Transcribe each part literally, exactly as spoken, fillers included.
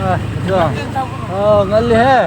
ꯑ, ꯑꯗꯣ꯫ ꯑ, ꯉꯜꯂꯤꯍꯦ꯫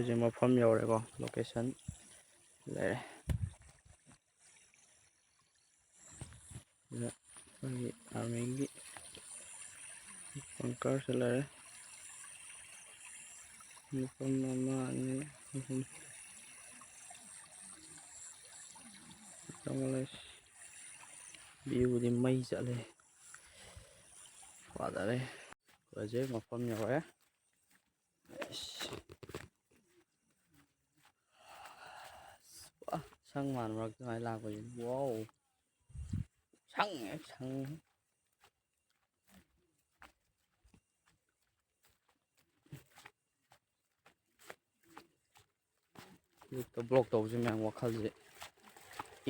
ꯍꯧꯖꯤꯛ ꯃꯐꯝ ꯌꯧꯔꯦꯀꯣ, ꯂꯣꯀꯦꯁꯟ ꯂꯩꯔꯦ꯫ ꯁꯤꯗ ꯑꯩꯈꯣꯏꯒꯤ ꯑꯥꯔꯃꯤꯒꯤ ꯕꯪꯀꯔꯁꯨ ꯂꯩꯔꯦ꯫ ꯃꯐꯝ ꯑꯃ, ꯑꯅꯤ, ꯑꯍꯨꯝ꯫ ꯚ꯭ꯌꯨꯗꯤ ꯃꯩ ꯆꯠꯂꯦ꯫ ꯐꯖꯔꯦ꯫ ꯍꯧꯖꯤꯛ ꯃꯐꯝ ꯌꯧꯔꯦ꯫ ꯑꯩꯁ꯫ ꯋꯥ, ꯁꯪ ꯃꯥꯟ ꯃꯔꯛꯇ ꯁꯨꯃꯥꯏꯅ ꯂꯥꯛꯄꯁꯦ꯫ ꯋꯥꯎ꯫ ꯁꯪꯉꯦ, ꯁꯪꯉꯦ꯫ ꯑꯌꯨꯛꯇ ꯕ꯭ꯂꯣꯛ ꯇꯧꯕꯁꯦ ꯃꯌꯥꯝ ꯋꯥꯈꯜꯁꯦ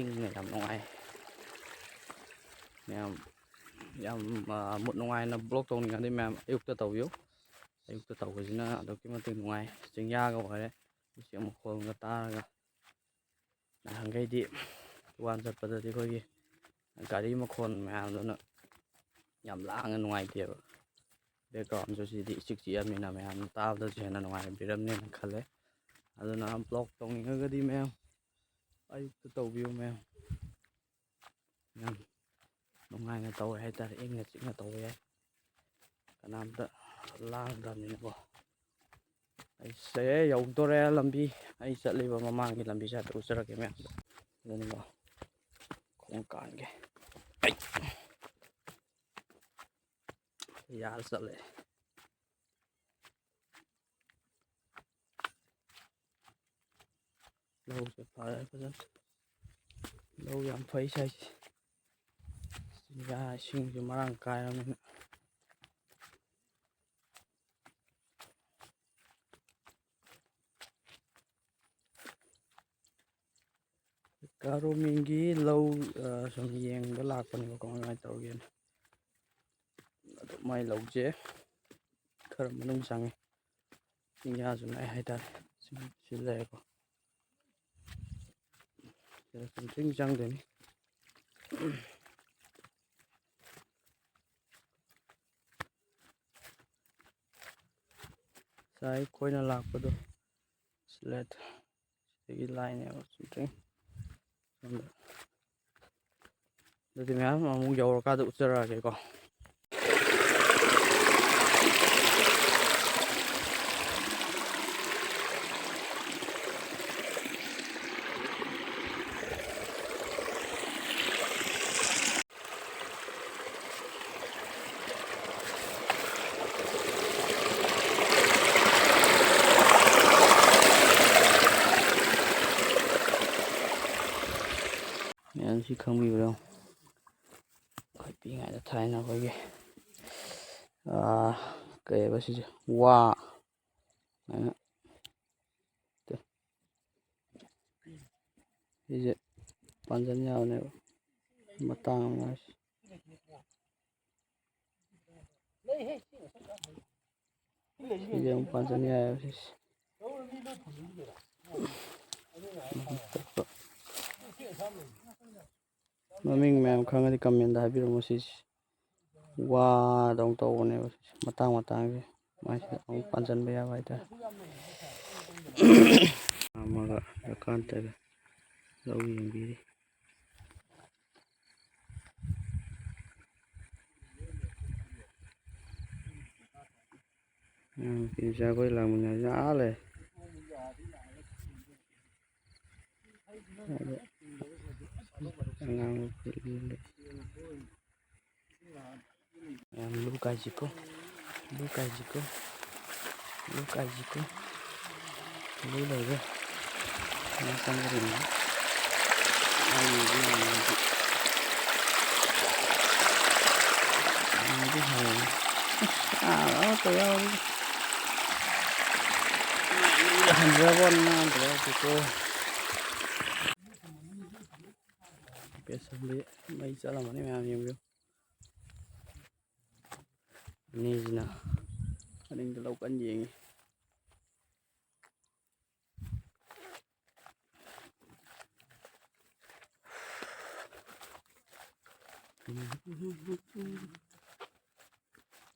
ꯏꯪꯅ ꯌꯥꯝ ꯅꯨꯡꯉꯥꯏ꯫ ꯃꯌꯥꯝ ꯌꯥꯝ, ꯑ, ꯃꯨꯠ ꯅꯨꯡꯉꯥꯏꯅ ꯕ꯭ꯂꯣꯛ ꯇꯧꯅꯤꯡꯉꯗꯤ ꯃꯌꯥꯝ ꯑꯌꯨꯛꯇ ꯇꯧꯕꯤꯌꯨ꯫ ꯑꯌꯨꯛꯇ ꯇꯧꯕꯁꯤꯅ ꯑꯗꯨꯛꯀꯤ ꯃꯇꯤꯛ ꯅꯨꯡꯉꯥꯏ꯫ ꯆꯤꯡꯌꯥꯒ ꯑꯣꯏꯔꯦ꯫ ꯎꯆꯦꯛ ꯃꯈꯣꯜꯒ ꯇꯥꯔꯒ꯫ ꯅꯍꯥꯟꯈꯩꯗꯤ ꯋꯥꯟ ꯆꯠꯄꯗꯗꯤ ꯑꯩꯈꯣꯏꯒꯤ ꯒꯥꯔꯤ ꯃꯈꯣꯟ ꯃꯌꯥꯝꯗꯨꯅ ꯌꯥꯝ ꯂꯥꯡꯅ ꯅꯨꯡꯉꯥꯏꯇꯦꯕ꯫ ꯕꯦꯛꯒ꯭ꯔꯥꯎꯟꯁꯨ ꯁꯤꯗꯤ ꯏꯆꯤꯛ ꯆꯤꯛꯑꯃꯤꯅ ꯃꯌꯥꯝꯅ ꯇꯥꯕꯗꯁꯨ ꯍꯦꯟꯅ ꯅꯨꯡꯉꯥꯏꯕꯤꯔꯝꯅꯦꯅ ꯈꯜꯂꯦ꯫ ꯑꯗꯨꯅ ꯕ꯭ꯂꯣꯛ ꯇꯧꯅꯤꯡꯉꯒꯗꯤ ꯃꯌꯥꯝ ꯑꯌꯨꯛꯇ ꯇꯧꯕꯤꯌꯨ ꯃꯌꯥꯝ꯫ ꯌꯥꯝ ꯅꯨꯡꯉꯥꯏꯅ ꯇꯧꯋꯦ ꯍꯥꯏꯇꯥꯔꯦ, ꯏꯪꯅ ꯆꯤꯛꯅ ꯇꯧꯕ ꯌꯥꯏ, ꯀꯅꯥꯝꯇ ꯂꯥꯡꯗ꯭ꯔꯕꯅꯤꯅꯀꯣ꯫ ꯑꯩꯁꯦ ꯌꯧꯗꯣꯔꯦ ꯂꯝꯕꯤ, ꯑꯩ ꯆꯠꯂꯤꯕ ꯃꯃꯥꯡꯒꯤ ꯂꯝꯕꯤꯁꯦ ꯍꯥꯏꯐꯦꯠ ꯎꯠꯆꯔꯛꯀꯦ ꯃꯌꯥꯝꯗ꯫ ꯑꯗꯨꯅꯤꯀꯣ, ꯈꯣꯡ ꯀꯥꯟꯒꯦ꯫ ꯑꯩ ꯌꯥꯔ ꯆꯠꯂꯦ꯫ ꯂꯧꯁꯦ ꯐꯔꯦ ꯐꯖꯅ꯫ ꯂꯧ ꯌꯥꯝ ꯐꯩ ꯁ꯭ꯋꯥꯏꯁꯦ꯫ ꯆꯤꯟꯖꯥꯛ ꯏꯁꯤꯡꯁꯨ ꯃꯔꯥꯡ ꯀꯥꯏꯔꯕꯅꯤꯅ꯫ ꯀꯥꯔꯣꯃꯤꯡꯒꯤ ꯂꯧ, ꯑ, ꯁꯨꯝ ꯌꯦꯡꯕ ꯂꯥꯛꯄꯅꯦꯕꯀꯣ, ꯀꯃꯥꯏꯅ ꯇꯧꯒꯦꯅ꯫ ꯑꯗꯣ ꯃꯥꯏ ꯂꯧꯁꯦ ꯈꯔ ꯃꯅꯨꯡ ꯆꯪꯉꯦ꯫ ꯆꯤꯡꯌꯥꯁꯨ ꯅꯛꯑꯦ ꯍꯥꯏꯇꯥꯔꯦ꯫ ꯁꯤ, ꯁꯤ ꯂꯩꯔꯦꯀꯣ꯫ ꯁꯤꯗ ꯆꯨꯝꯗ꯭ꯔꯤꯡ ꯆꯪꯗꯣꯏꯅꯤ꯫ ꯉꯁꯥꯏ ꯑꯩꯈꯣꯏꯅ ꯂꯥꯛꯄꯗꯣ ꯂꯦꯠ꯫ ꯁꯤꯗꯒꯤ ꯂꯥꯏꯅꯦꯕ ꯆꯨꯝꯗ꯭ꯔꯤꯡ꯫ ꯁꯣꯝꯗ꯫ ꯑꯗꯨꯗꯤ ꯃꯌꯥꯝ ꯑꯃꯨꯛ ꯌꯧꯔꯀꯥꯟꯗ ꯎꯠꯆꯔꯛꯑꯒꯦꯀꯣ꯫ ꯃꯌꯥꯝꯁꯤ ꯈꯪꯕꯤꯕ꯭ꯔꯣ? ꯑꯩꯈꯣꯏ ꯄꯤꯛꯏꯉꯩꯗ ꯊꯥꯏꯅ ꯑꯩꯈꯣꯏꯒꯤ, ꯑꯥ, ꯀꯩ ꯍꯥꯏꯕ ꯁꯤꯁꯦ? ꯋꯥ ꯍꯥꯏꯅ꯫ ꯁꯤꯁꯦ ꯄꯥꯟꯖꯟ ꯌꯥꯕꯅꯦꯕ꯫ ꯃꯇꯥꯡ ꯑꯃ ꯉꯥꯏꯁꯤ꯫ ꯁꯤꯁꯦ ꯑꯃꯨꯛ ꯄꯥꯟꯖꯟ ꯌꯥꯏꯌꯦꯕ ꯁꯤꯁꯦ꯫ ꯃꯃꯤꯡ ꯃꯌꯥꯝ ꯈꯪꯉꯗꯤ comment ꯍꯥꯏꯕꯤꯔꯝꯃꯣ꯫ ꯁꯤꯁꯦ ꯋꯥꯗꯧ ꯇꯧꯕꯅꯦꯕ ꯁꯤꯁꯦ, ꯃꯇꯥꯡ ꯃꯇꯥꯡꯁꯦ꯫ ꯃꯥꯏꯁꯤꯗ ꯑꯃꯨꯛ ꯄꯥꯟꯁꯤꯟꯕ ꯌꯥꯕ ꯍꯥꯏꯇꯥꯔꯦ꯫ ꯑꯃꯒ ꯂꯧ ꯌꯦꯡꯕꯤꯔꯤ꯫ ꯎꯝ, ꯏꯆꯥ ꯑꯩꯈꯣꯏ ꯂꯥꯛꯃꯤꯟꯅꯔꯤꯁꯦ ꯑꯥ ꯂꯩ꯫ ꯑꯗ ꯑꯉꯥꯡꯕ ꯐꯨꯔꯤꯠ ꯂꯤꯠꯂꯤ꯫ ꯌꯥꯝ ꯂꯨ ꯀꯥꯏꯁꯤꯀꯣ, ꯂꯨ ꯀꯥꯏꯁꯤꯀꯣ, ꯂꯨ ꯀꯥꯏꯁꯤꯀꯣ, ꯂꯨ ꯂꯩꯔꯦ꯫ ꯌꯥꯝ ꯆꯪꯒꯗꯕꯅꯤ꯫ ꯌꯥꯝ ꯂꯨꯕ ꯌꯥꯝ ꯂꯨꯕ꯫ ꯌꯥꯝꯗꯤ ꯍꯩꯔꯦ꯫ ꯑꯁ, ꯑꯥ, ꯑꯃꯠꯇ ꯌꯥꯎꯔꯤ꯫ ꯍꯟꯖꯕ ꯅꯥꯗ꯭ꯔꯦ ꯍꯧꯖꯤꯛꯀꯣ꯫ ꯕꯦꯁꯟꯗꯤ ꯃꯩ ꯆꯠꯂꯝꯃꯅꯤ ꯃꯌꯥꯝ ꯌꯦꯡꯕꯤꯌꯨ꯫ ꯑꯅꯤꯁꯤꯅ ꯑꯅꯤꯡꯗ ꯂꯧ ꯀꯟꯅ ꯌꯦꯡꯉꯤ꯫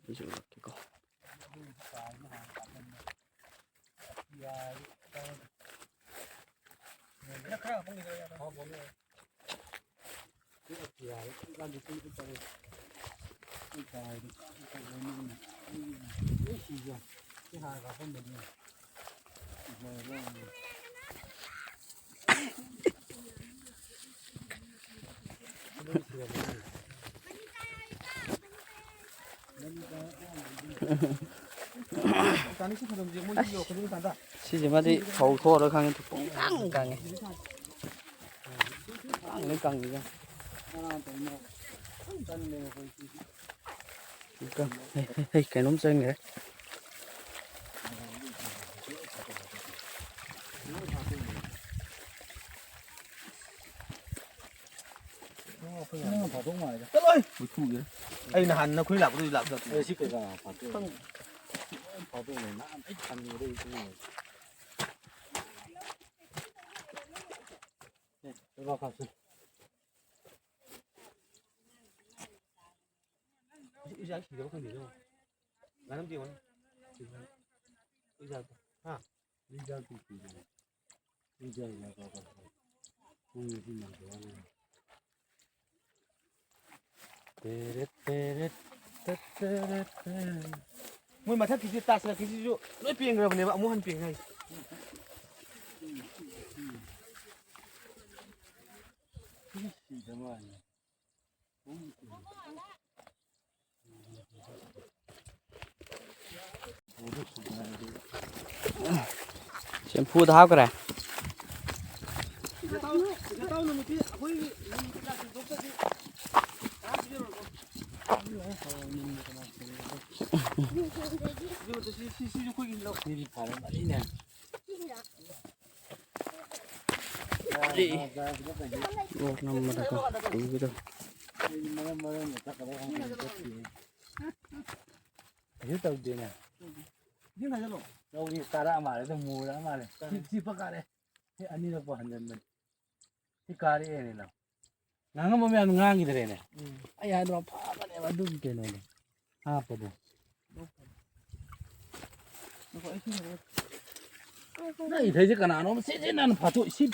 ꯑꯩꯁꯨ ꯎꯠꯂꯛꯀꯦꯀꯣ꯫ ꯁꯤꯁꯤꯃꯗꯤ ꯐꯧ ꯊꯣꯛꯑꯔꯣꯏ ꯈꯪꯉꯦ, ꯄꯨꯡꯀꯪ ꯀꯪꯉꯦ꯫ ꯄꯨꯡꯀꯪ ꯂꯣꯏ ꯀꯪꯉꯤꯗ꯫ ꯀꯪ-, ꯍꯩ, ꯍꯩ, ꯍꯩ, ꯀꯩꯅꯣꯝ ꯆꯪꯈ꯭ꯔꯦ꯫ ꯅꯪꯅ ꯐꯥꯗꯣꯛ ꯃꯥꯜꯂꯦꯗ꯫ ꯆꯠꯂꯣꯍꯦ! ꯃꯨꯠꯊꯨꯒꯦ꯫ ꯑꯩ ꯅꯍꯥꯟ ꯅꯈꯣꯏ ꯂꯥꯛꯄꯗꯨꯗꯤ ꯂꯥꯛꯇ꯭ꯔꯣ? ꯑꯦ, ꯁꯤ ꯀꯩꯀꯥ ꯐꯥꯗꯣꯛ? ꯈꯪꯗꯦ꯫ ꯐꯥꯗꯣꯛ ꯂꯩ꯫ ꯅꯍꯥꯟ ꯑꯩ ꯊꯝꯃꯤꯉꯩꯗ ꯑꯩ ꯈꯪꯉꯦ꯫ ꯑꯦ, ꯂꯩꯕꯥꯛ ꯀꯥꯞꯁꯤ꯫ ꯏꯖꯥ ꯁꯤꯗꯕ ꯈꯪꯗꯦ, ꯏꯖꯥ꯫ ꯉꯥꯅꯝꯗꯤ ꯌꯦꯡꯉꯣꯅꯦ꯫ ꯏꯖꯥ꯫ ꯍꯥ? ꯏꯖꯥ ꯁꯤꯗꯕ꯫ ꯏꯖꯥ, ꯏꯖꯥ ꯀꯥꯞꯄ꯫ ꯄꯨꯡ ꯑꯁꯤ ꯅꯪꯗꯕ ꯋꯥꯅꯤ꯫ ꯇꯦꯔꯦꯠ, ꯇꯦꯔꯦꯠ, ꯇꯦꯠ, ꯇꯦꯔꯦꯠ, ꯇꯦꯔꯦꯠ꯫ ꯃꯣꯏ ꯃꯊꯛꯀꯤꯁꯤ ꯇꯥꯁ ꯃꯊꯛꯀꯤꯁꯤꯁꯨ ꯂꯣꯏ ꯄꯦꯡꯈ꯭ꯔꯕꯅꯦꯕ, ꯑꯃꯨꯛ ꯍꯟꯅ ꯄꯦꯡꯉꯦ ꯍꯥꯏꯁꯦ꯫ ꯁꯤꯗ ꯃꯥꯜꯂꯦ꯫ ꯆꯦꯡꯐꯨꯗ ꯍꯥꯞꯈ꯭ꯔꯦ꯫ ꯑꯣꯛ ꯅꯝꯕꯗꯀꯣ, ꯇꯨꯕꯤꯗꯣ꯫ ꯀꯩꯁꯨ ꯇꯧꯗꯦꯅꯦ꯫ ꯏꯁꯤꯡ ꯊꯥꯖꯜꯂꯣ꯫ ꯂꯧꯔꯤ ꯀꯥꯔꯛꯑ ꯃꯥꯜꯂꯦ, ꯑꯗꯨꯝ ꯃꯨꯔꯛꯑ ꯃꯥꯜꯂꯦ꯫ ꯁꯤ, ꯁꯤ ꯄꯛ ꯀꯥꯔꯦ꯫ ꯁꯤ ꯑꯅꯤꯔꯛꯄꯨ ꯍꯟꯖꯟꯕꯅꯤ꯫ ꯁꯤ ꯀꯥꯔꯛꯑꯦꯅꯦ ꯂꯧ꯫ ꯉꯥꯡꯉꯝꯕ ꯃꯌꯥꯝꯗꯣ ꯉꯥꯡꯈꯤꯗ꯭ꯔꯦꯅꯦ꯫ ꯎꯝ꯫ ꯑꯩ ꯍꯥꯏꯗ꯭ꯔꯣ ꯐꯕꯅꯦꯕ ꯑꯗꯨꯒꯤ ꯀꯩꯅꯣꯗꯣ꯫ ꯍꯥꯞꯄꯗꯣ꯫ ꯉꯥꯏꯈꯣ, ꯑꯩ ꯁꯤ ꯅꯪ ꯏꯊꯩꯁꯦ ꯀꯅꯥꯅꯣꯝ ꯁꯤꯠ ꯁꯤꯠ ꯅꯥꯟꯅ ꯐꯥꯊꯣꯛꯏ, ꯁꯤ꯫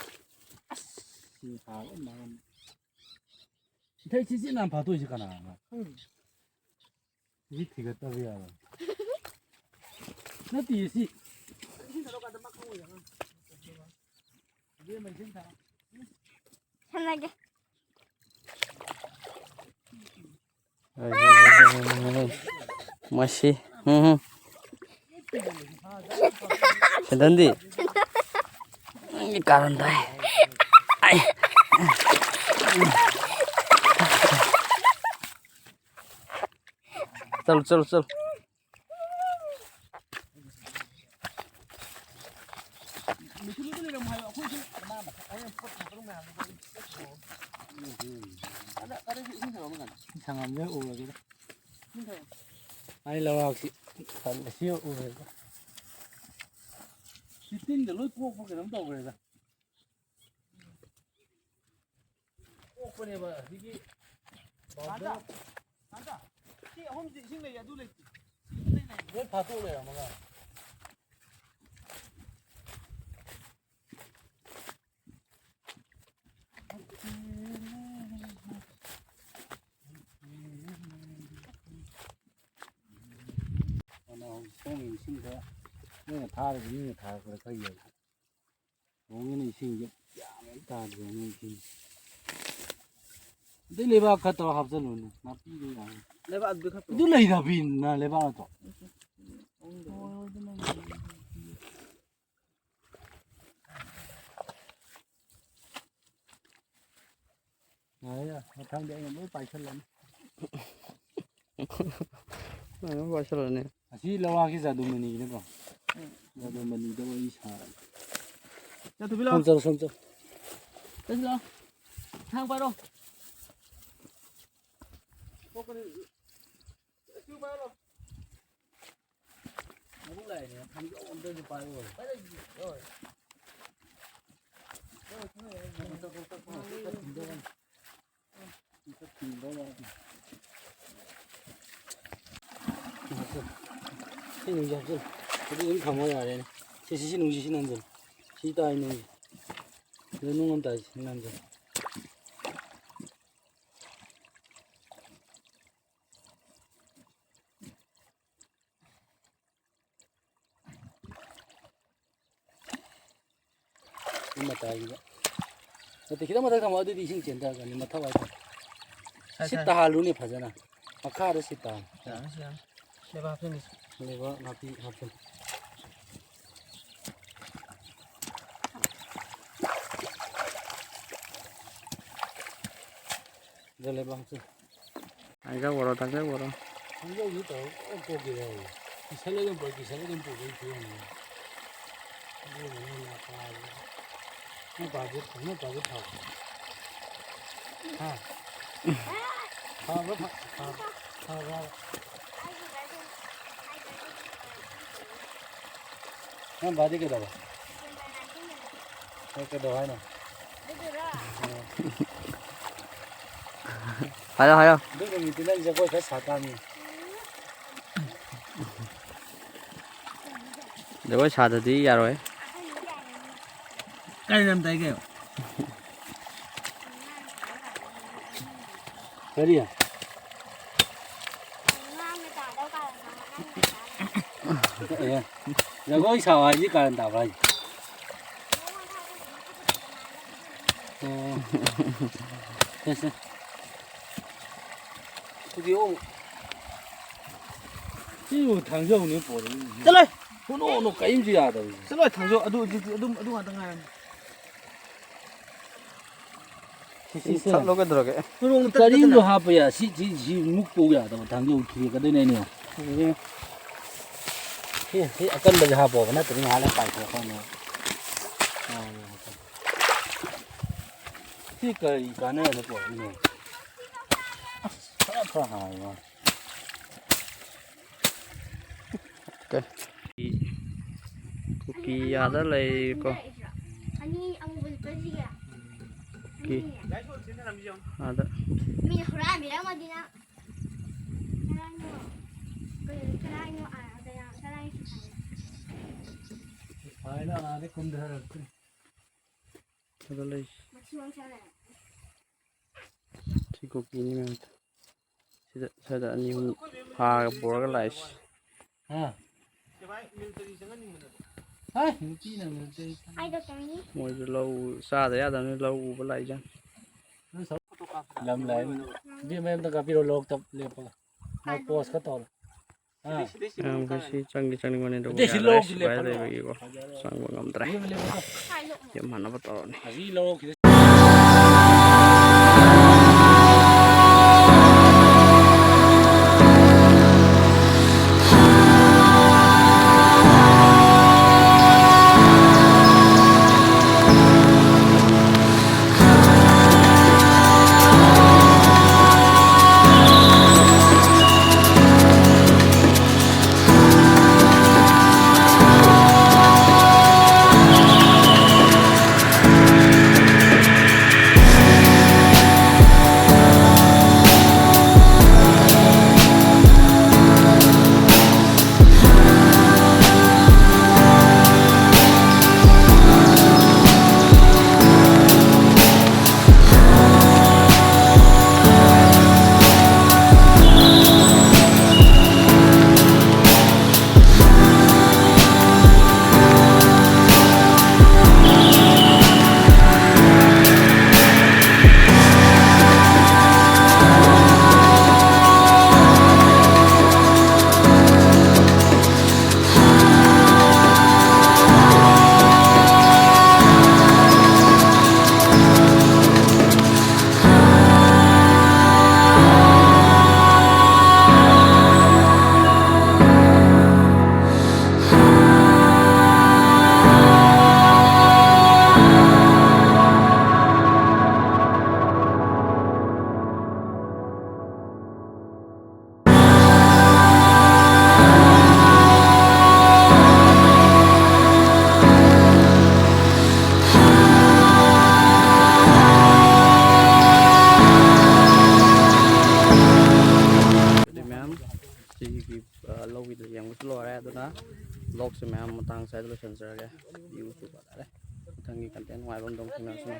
ꯑꯁ, ꯁꯤ ꯍꯥꯎꯕ ꯃꯥꯜꯂꯦ꯫ ꯏꯊꯩ ꯁꯤꯠ ꯁꯤꯠ ꯅꯥꯟꯅ ꯐꯥꯊꯣꯛꯏꯁꯦ ꯀꯅꯥꯅꯣ? ꯈꯪꯗꯦ꯫ ꯁꯤ ꯊꯤꯒꯠꯇꯕ ꯌꯥꯔꯣꯏ꯫ ꯅꯠꯇꯦ, ꯁꯤ꯫ ꯏꯁꯤꯡ ꯊꯥꯗꯣꯛꯀꯥꯟꯗ ꯃꯥ ꯈꯪꯉꯣꯏꯗꯅ꯫ ꯏꯕꯦꯝꯃ, ꯏꯁꯤꯡ ꯊꯥ꯫ ꯁꯥꯟꯅꯒꯦ꯫ ꯃꯁꯤ꯫ ꯎꯝ, ꯎꯝ꯫ ꯁꯦꯟꯗꯟꯗꯤ꯫ ꯅꯪꯒꯤ ꯀꯥꯔꯟ ꯇꯥꯏ꯫ ꯑꯩ꯫ ꯆꯠꯂꯨ, ꯆꯠꯂꯨ, ꯆꯠꯂꯨ꯫ ꯁꯪꯉꯝꯁꯦ ꯎꯔꯒꯦꯗ꯫ ꯑꯩ ꯂꯧꯔꯥꯛꯁꯤ ꯇꯜꯂꯦ, ꯁꯤ ꯎꯔꯒꯦ꯫ ꯁꯤ ꯇꯤꯟꯗ ꯂꯣꯏ ꯀꯣꯛꯄ ꯀꯩꯅꯣꯝ ꯇꯧꯈ꯭ꯔꯦꯗ꯫ ꯀꯣꯛꯄꯅꯦꯕ ꯑꯁꯤꯒꯤ ꯀꯥꯟꯗ, ꯀꯥꯟꯗ, ꯁꯤ ꯑꯍꯨꯝꯁꯤ ꯏꯁꯤꯡ ꯂꯩ, ꯑꯗꯨ ꯂꯩꯇꯦ꯫ ꯁꯤ ꯏꯁꯤꯡ ꯂꯩ꯫ ꯂꯣꯏ ꯐꯥꯠꯇꯣꯛ ꯂꯩꯔꯝꯃꯒ꯫ ꯐꯅ ꯍꯧꯖꯤꯛ ꯁꯣꯝꯒꯤ ꯏꯁꯤꯡꯗ ꯅꯣꯏꯅ ꯊꯥꯔꯤꯕ ꯃꯤꯅ ꯊꯥꯔꯛꯄꯗ ꯈꯔ ꯌꯦꯡꯉꯨ꯫ ꯅꯣꯡꯃꯅ ꯏꯁꯤꯡꯁꯦ ꯒ꯭ꯌꯥꯟ ꯑꯃ ꯇꯥꯗ꯭ꯔꯦ ꯅꯣꯏ ꯏꯁꯤꯡ꯫ ꯑꯗꯩ ꯂꯩꯕꯥꯛ ꯈꯔ ꯇꯧꯔ ꯍꯥꯞꯆꯜꯂꯨꯅꯦ, ꯅꯥꯄꯤꯗꯣ ꯌꯥꯝꯃꯦ꯫ ꯂꯩꯕꯥꯛ ꯑꯗꯨꯗ ꯈꯔ ꯑꯗꯨ ꯂꯩꯔꯕꯤꯅ ꯂꯩꯕꯥꯛ ꯅꯠꯇ꯭ꯔꯣ? ꯍꯣꯏ, ꯑꯗꯨꯅ ꯌꯥꯔꯦ, ꯌꯥꯔꯦ꯫ ꯃꯊꯪꯗꯤ ꯑꯩꯅ ꯂꯣꯏ ꯄꯥꯏꯁꯜꯂꯅꯤ꯫ ꯅꯪ ꯂꯣꯏ ꯄꯥꯏꯁꯜꯂꯅꯤ꯫ ꯑꯁꯤ ꯂꯋꯥꯒꯤ ꯖꯥꯗꯨꯃꯅꯤꯅꯤꯀꯣ꯫ ꯎꯝ꯫ ꯖꯥꯗꯨꯃꯅꯤꯗ ꯋꯥꯔꯤ ꯁꯥꯔꯒ꯫ ꯆꯠꯇꯨꯕꯤ ꯂꯥꯎ꯫ ꯁꯣꯝ ꯆꯠꯂꯣ, ꯁꯣꯝ ꯆꯠꯂꯣ꯫ ꯆꯠꯁꯤ ꯂꯥꯎ꯫ ꯊꯥꯡ ꯄꯥꯏꯔꯣ꯫ ꯊꯣꯛꯀꯅꯤ꯫ ꯆꯠꯁꯤ ꯄꯥꯏꯔꯣ꯫ ꯃꯕꯨꯛ ꯂꯥꯛꯏꯅꯦ, ꯊꯥꯡꯖꯧ ꯑꯝꯇꯁꯨ ꯄꯥꯏꯔꯣꯏ꯫ ꯁꯤ ꯑꯗꯨꯝ ꯊꯝꯃꯣ ꯌꯥꯔꯦꯅꯦ꯫ ꯁꯤ, ꯁꯤ, ꯁꯤ ꯅꯨꯡꯁꯤ, ꯁꯤ ꯅꯟꯖꯜ꯫ ꯁꯤ ꯇꯥꯏ ꯅꯨꯡꯁꯤ꯫ ꯑꯗꯨ ꯅꯨꯡ ꯑꯃ ꯇꯥꯏ, ꯁꯤ ꯅꯟꯖꯜ꯫ ꯁꯤ ꯃꯇꯥꯏꯒꯤꯗ꯫ ꯅꯠꯇꯦ, ꯈꯤꯇꯪ ꯃꯊꯛ ꯊꯝꯃꯣ, ꯑꯗꯨꯗꯤ ꯏꯁꯤꯡ ꯆꯦꯟꯊꯔꯛꯀꯅꯤ, ꯃꯊꯛ ꯋꯥꯏ ꯊꯝꯃꯣ꯫ ꯁꯥꯏ, ꯁꯤ ꯁꯥꯏ꯫ ꯇꯥꯍꯜꯂꯨꯅꯦ ꯐꯖꯅ꯫ ꯃꯈꯥꯗ ꯁꯤ ꯇꯥꯍꯜꯂꯨ꯫ ꯌꯥꯔꯅꯤ, ꯁꯤ ꯌꯥꯔꯅꯤ꯫ ꯂꯩꯕꯥꯛ ꯍꯥꯞꯆꯤꯟꯒꯦ꯫ ꯂꯩꯕꯥꯛ ꯅꯥꯄꯤ ꯍꯥꯞꯆꯤꯟ꯫ ꯁꯤꯗ ꯂꯩꯕꯥꯛ ꯍꯥꯞꯆꯤꯟ꯫ ꯊꯥꯡꯖꯧ ꯕꯣꯔꯣ, ꯊꯥꯡꯖꯧ ꯕꯣꯔꯣ꯫ ꯊꯥꯡꯖꯧꯁꯤ ꯇꯧꯔ ꯂꯣꯏ ꯀꯣꯛꯈꯤꯕ ꯍꯥꯏꯕꯨ꯫ ꯀꯤꯁꯜꯂ ꯑꯗꯨꯝ ꯄꯨꯔꯛ, ꯀꯤꯁꯜꯂ ꯑꯗꯨꯝ ꯄꯨꯔꯛꯄꯒꯤ ꯐꯤꯕꯝꯅꯤ꯫ ꯑꯗꯨꯅꯅꯦ ꯅꯥꯄꯥꯁꯦ꯫ ꯅꯣꯏ ꯄꯥꯁꯦ, ꯅꯣꯏ ꯄꯥꯁꯦ ꯐꯕ꯫ ꯍꯥ? ꯐꯕ꯭ꯔꯥ ꯐ-, ꯐꯕ꯭ꯔꯥ? ꯐꯕ꯭ꯔꯥ? ꯅꯪ ꯕꯥꯔꯗꯦ ꯀꯩꯗꯧꯕ? ꯅꯪ ꯀꯩꯗꯧ ꯍꯥꯏꯅꯣ? ꯍꯥꯏꯌꯣ, ꯍꯥꯏꯌꯣ꯫ ꯑꯗꯨ ꯅꯨꯃꯤꯠꯇꯨ ꯅꯪ ꯖꯒꯣꯏ ꯈꯔ ꯁꯥ ꯇꯥꯕꯅꯤ꯫ ꯖꯒꯣꯏ ꯁꯥꯗꯗꯤ ꯌꯥꯔꯣꯏ꯫ ꯀꯥꯏ ꯂꯝꯗꯥꯏꯒꯦ? ꯀꯔꯤ? ꯑꯦ, ꯖꯒꯣꯏ ꯁꯥꯎ ꯍꯥꯏꯁꯤ ꯀꯥꯔꯟ ꯇꯥꯕ꯭ꯔꯥ ꯍꯥꯏꯁꯦ? ꯑꯣ꯫ ꯁꯦ, ꯁꯦ꯫ ꯑꯗꯨꯗꯤ ꯑꯣ꯫ ꯁꯤꯕꯨ ꯊꯥꯡꯖꯧꯅꯦ ꯄꯣꯔꯛꯏꯁꯦ꯫ ꯆꯠꯂꯣ꯫ ꯍꯣꯅꯣ, ꯍꯣꯅꯣ, ꯀꯔꯤꯝꯁꯨ ꯌꯥꯗꯕꯁꯦ꯫ ꯆꯠꯂꯣ, ꯊꯥꯡꯖꯧ ꯑꯗꯨ, ꯑꯗꯨ, ꯑꯗꯨꯝ, ꯑꯗꯨ ꯉꯥꯛꯇ ꯉꯥꯏꯔꯝꯅꯦ꯫ ꯁꯤ, ꯁꯤ, ꯁꯤ ꯁꯦ꯫ ꯊꯠꯂꯣ ꯀꯩꯗꯧꯔꯒꯦ? ꯀꯔꯤꯝꯁꯨ ꯍꯥꯞꯄ ꯌꯥ-, ꯁꯤ, ꯁꯤ, ꯁꯤ ꯃꯨꯛꯄꯧ ꯌꯥꯗꯕ ꯊꯥꯡꯖꯧ ꯊꯤꯔꯛꯀꯗꯣꯏꯅꯦ ꯑꯩꯅ꯫ ꯎꯝ꯫ ꯁꯤ, ꯁꯤ ꯑꯀꯟꯕꯁꯦ ꯍꯥꯞꯄꯣꯕ, ꯅꯠꯇ꯭ꯔꯗꯤ ꯉꯥꯏꯍꯥꯛ ꯂꯩꯔ ꯄꯥꯏꯊꯣꯔꯛꯀꯅꯦꯕ꯫ ꯁꯤ ꯀꯔꯤ ꯀꯥꯟꯅꯕꯗ ꯄꯨꯔꯛꯏꯅꯣ? ꯑꯁ, ꯐꯔ ꯐꯔ ꯍꯥꯎꯋꯦ ꯃꯥ꯫ ꯀꯨꯀꯤ ꯑꯥꯗ ꯂꯩꯔꯤꯀꯣ꯫ ꯑꯅꯤ ꯑꯃꯨꯕ ꯂꯤꯠꯄꯁꯤꯒ꯫ ꯀꯨꯀꯤ ꯑꯥꯗ꯫ ꯃꯤꯅ ꯍꯨꯔꯥꯟꯕꯤꯔꯝꯃꯗꯤ ꯅꯪ꯫ ꯀꯗꯥꯏꯅꯣ? ꯀꯗꯥꯏꯅꯣ? ꯑꯥ, ꯀꯗꯥꯏ-, ꯀꯗꯥꯏ-, ꯍꯥꯏꯅ ꯑꯥꯗ ꯀꯨꯝꯊꯔꯛꯇ꯭ꯔꯦ꯫ ꯑꯗ ꯂꯩ꯫ ꯁꯤ ꯀꯨꯀꯤꯅꯤ ꯃꯌꯥꯝ꯫ ꯁꯤꯗ, ꯁ꯭ꯋꯥꯏꯗ ꯑꯅꯤ ꯑꯍꯨꯝ ꯐꯥꯔꯒ ꯄꯨꯔꯒ ꯂꯥꯛꯏꯁꯦ꯫ ꯍꯥ? ꯍꯥꯏ, ꯅꯨꯄꯤꯅ ꯃꯤꯂꯤꯇꯔꯤ ꯆꯪꯉꯤ꯫ ꯃꯣꯏꯁꯨ ꯂꯧ ꯆꯥꯗ ꯌꯥꯗꯕꯅꯤꯅ ꯂꯧ ꯎꯕ ꯂꯥꯛꯏꯖꯥꯠꯅꯤ꯫ ꯂꯝ ꯂꯥꯛꯑꯦ꯫ ꯏꯕꯦꯝꯃ ꯑꯝꯇ ꯀꯥꯞꯄꯤꯔꯣ, ꯂꯣꯛꯇ ꯂꯦꯞꯄꯒ꯫ ꯃꯥ ꯄꯣꯁ ꯈꯔ ꯇꯧꯔꯣ꯫ ꯑꯥ꯫ ꯃꯌꯥꯝꯈꯩꯁꯤ ꯆꯪꯗꯤ ꯆꯪꯅꯤꯡꯕꯅꯤ, ꯑꯗꯨꯕꯨ ꯑꯗꯩ ꯁꯤ ꯌꯥꯔꯦ, ꯂꯣꯛꯁꯤ ꯁꯤꯐꯥꯏ ꯂꯦꯞꯄꯗꯣ꯫ ꯂꯩꯕꯒꯤꯀꯣ ꯆꯪꯕ ꯉꯝꯗ꯭ꯔꯦ꯫ ꯂꯦꯞꯄꯣ, ꯂꯦꯞꯄꯣ꯫ ꯌꯨꯝ ꯍꯟꯅꯕ ꯇꯧꯔꯅꯤ꯫ ꯑꯁꯤ ꯂꯣꯛꯁꯤꯗ ꯑꯗꯨꯗꯤ ꯃꯌꯥꯝ ꯁꯤꯒꯤ, ꯑ, ꯂꯧꯒꯤꯗ ꯌꯦꯡꯕꯁꯨ ꯂꯣꯏꯔꯦ꯫ ꯑꯗꯨꯅ ꯕ꯭ꯂꯣꯛꯁꯦ ꯃꯌꯥꯝ ꯃꯇꯥꯡ ꯁ꯭ꯋꯥꯏꯗ ꯂꯣꯏꯁꯤꯟꯖꯔꯒꯦ꯫ ꯚ꯭ꯌꯨꯁꯨ ꯐꯖꯔꯦ꯫ ꯃꯊꯪꯒꯤ ꯀꯟꯇꯦꯟ ꯅꯨꯡꯉꯥꯏꯕ ꯑꯃꯗ ꯑꯃꯨꯛ ꯊꯦꯡꯅꯔꯁꯤ꯫